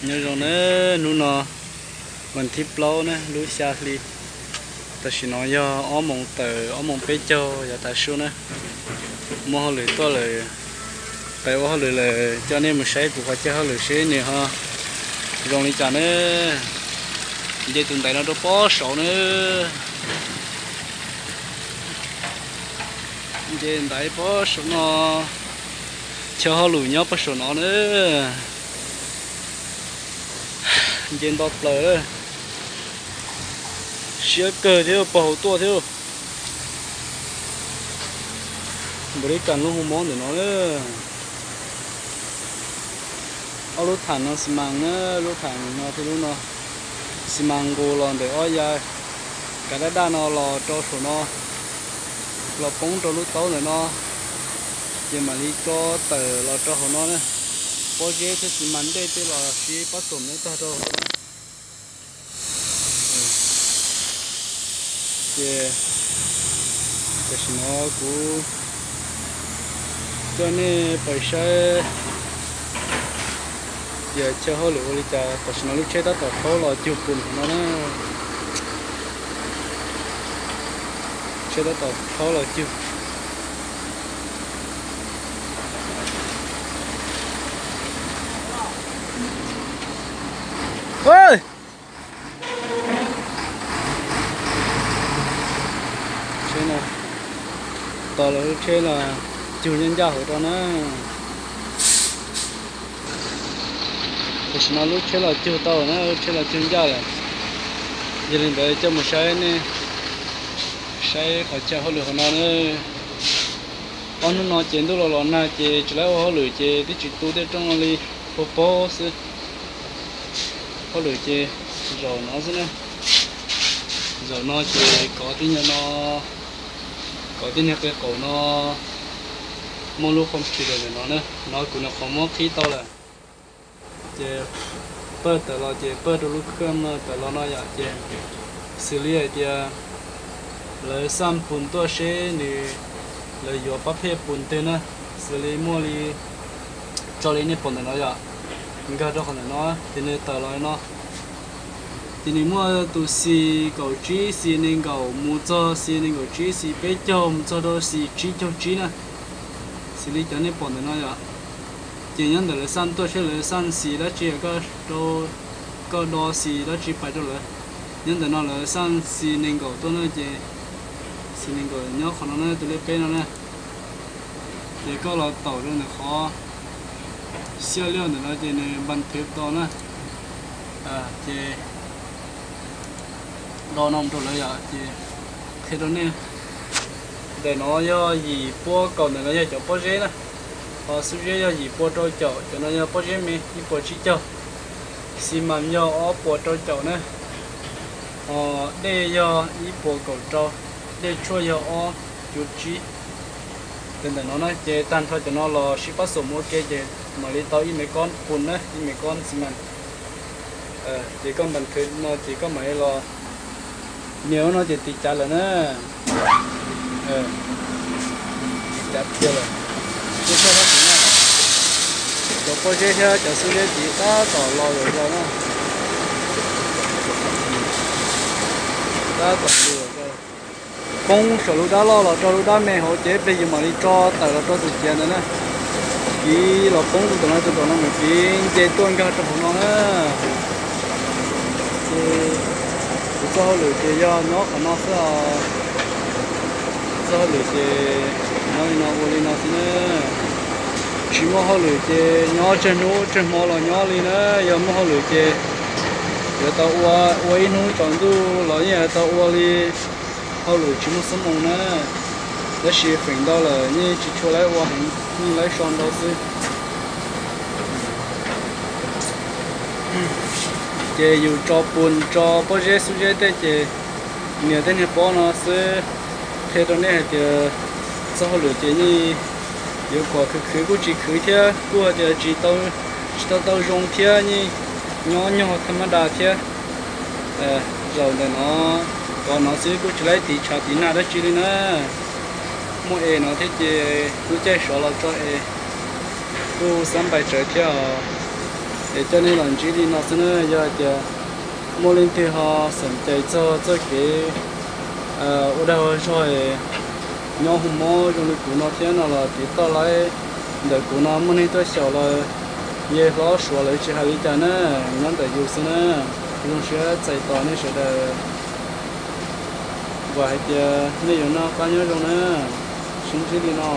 Nyob zoo na, hnub no vas thib plaub na, lub xya hli. Tam sim no yog ob moos tawm ob moos peb caug yav tav su na. Muaj hauj lwm tuaj lawm, pais ua hauj lwm lawm, coj nej mus saib kuv qhov chaw hauj lwm seb nws ho zoo li cas na. Nce tus ntaiv no rau pob saud na. Nce ntaiv pob saum no, chaw hauj lwm nyob pob saum no na. Nce nto plaws, siab kawg thiab pog hauv tuaj thiab. Npaum li kas lub hu mob ntawm no na. Ob lub tham no xi mas na, lub tham no thiab lub no xi mas nqus los ntawm ob yav kav daj daj no los rau saum no, los poob rau lub taub ntawm no, ces mam li tso tawm los rau hauv no na. Pob zeb thiab xi mas dej tej los sib pab xoom neb tag rau hauv no. Ces tam sim no kuv coj nej pais saib tias chaw hauj lwm ua li cas. Tam sim no lub tsheb tab tom rhaub los cug pus hauv no na. Tsheb tab tom rhaub los cug. Tsheb no, tos lawv lub tsheb los cug ncaj ncaj hauv rau na. Tam sim no lub tsheb los cug tau na, lub tsheb los cug ncaj lawm. Yog li ntawd coj mus saib ne, saib qhov chaw hauj lwm hauv no na. Ob hnub no ces ntuj los los nag ces tsis tau ua hauj lwm ces twb tsis tu tej rooj li, pag paug xwb. Hauj lwm ces zaum no xwb na. Zaum no ces kov tib nyuag no, kov tib niag qe qaum no, muaj lub qhov tshis ntawm no na, no kuv nyuam qhuav muab qhib tau lawm. Ces pawg tawm los ces pawg rau lub khaj no tawm los no yom, ces xws li hais tias lawv xaj pus tuaj seb nws, lawv yuav pab phej pus twg na, xws li muaj li tso li nej pom ntawm no yom, nkag rau qhov ntawm no ces nws tawm los no. Ces nws muaj tus xis kaum tsib, xis nees nkaum mus txog xis nees nkaum tsib, xis peb caug mus txog rau xis tsib caug tsib na, xws li cov nej pom ntawm no yom. Ces nyob ntawm lawv xaj tuaj seb lawv xaj xis dab tsi, koj do xis dab tsi pais rau lawv. Nyob ntawm no lawv xaj xis nees nkaum tuaj na, ces xis nees nkaum nyob qhov no na, tus lej peb no na. Ces koj los taum rau ntawm qhov xiaj liaj ntawm no ces nws npas thwv tau na. Ces do no mus rau lawv yom, ces qhia rau nej. Ntawm no yog yim pua kaum, ntawm no yog cov pob zeb na. Ho xub zeb yog yim pua rau caum, cov no yog pob zeb me ib puas tsib caug. Xi mas yog ob puas rau caum na. Ho dej yog ib puas kaum rau, dej tshuaj yog ob cuv tsib. Ces ntawm no na ces tag nrho cov no los sib pab xom ua ke ces mam li tau ib me kob pus na, ib me kob xi mas. Ces koj npas thwv no ces koj mam li los. Nias no ces tiv cav lawm na. Tiv cav tiag lawm. Cov pob zeb thiab cov xub zeb tid tab tom los lawm zaws na. Tab tom lawm zaws. Poob saum lub dab loj los rau lub dab me hauv ces ib pliag yus mam li tso tawm los rau tus ciav ntawd na. Kiv los poob rau tom no, rau tom no mas kiv nce tuaj nkag rau hauv no na. Ces kuv txoj hauj lwm ces yog nyob qhov no xwb os. Txoj hauj lwm ces nyob li no ua li no xwb na. Tsis muaj hauj lwm ces nyob tsawg hnub tsawg hmo los nyob li na. Yog muaj hauj lwm ces yuav tau ua, ua ib hnub tsaus ntuj los yeej yuav tau ua li hauj lwm tsis muaj xab moos na. Tab sis feem ntau lawm yeej tsis tshua laib ua heev, yeej laib so ntau xwb. Ces yus tso pus tso pob zeb xub zeb tej ces nias tej niag pob no xwb. Qhia rau nej hais tias txoj hauj lwm ces yeej yuav kom khwv khwv kuj tsis khwv thiab, kuj hais tias tsis tau, tsis tau tau zoo thiab, yeej nyob nyog tham ma da thiab. Zaum ntawm no, kov no xwb kuj tsis laib tiv tshav tiv nag dab tsi li na. Muaj es no thiab ces lub caij sov los tso es kuj xab npais tsawv thiab os. Es coj nej los ntsib li no xwb na, yog hais tias muaj leej twg ho xom cai txog txoj kev ua dag ua zog nyob hu mob zoo li kuv no thiab no los tiv toj laib ntawm kuv no, muaj neeg tuaj xyaum los yawg hlob Suav lawv tsis hais li cas na, nyob ntawm yus xwb na. Zoo siab txais tos nej sawv daws, vam hais tias nej yuav noj qab nyob zoo na, sib ntsib li no.